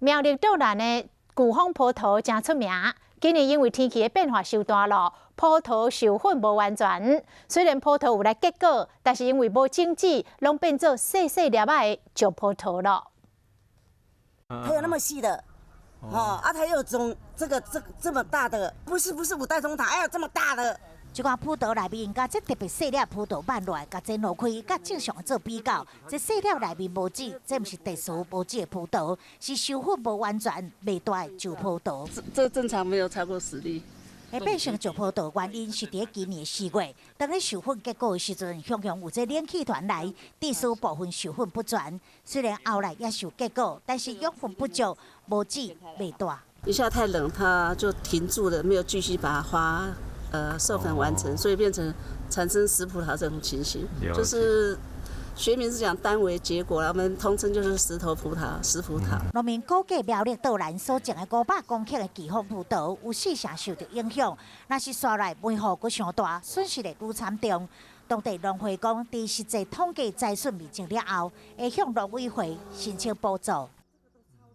苗栗斗南的巨峰葡萄誠出名，今年因為天氣的變化傷大咯，葡萄授粉無完全。雖然葡萄有來結果，但是因為無種子，攏變做細細粒仔的石葡萄咯。它有那麼細的，哦，啊，它有種這個這這麼大的，不是不是五代通塔，哎有這麼大的。這款葡萄內面，共這特別細粒葡萄挽落來，共煎落開，佮正常做比較，這細粒內面無籽，這毋是特殊無籽的葡萄，是授粉無完全、袂大的石葡萄。這正常沒有超過10粒。會變成石葡萄原因是佇今年4月，當咧授粉結果的時陣，常常有這冷氣團來，致使部分授粉不全。雖然後來也受結果，但是養分不足，無籽袂大。一下太冷，它就停住了，沒有繼續把花授粉完成，所以變成產生石葡萄這種情形，就是學名是講單為結果，我們通稱就是石頭葡萄、石葡萄。農民估計苗栗斗南所種的500公頃的巨峰葡萄有四成受著影響，若是紲來梅雨閣傷大，損失會愈慘重。當地農會講，佇實際統計災損面積了後，會向農委會申請補助。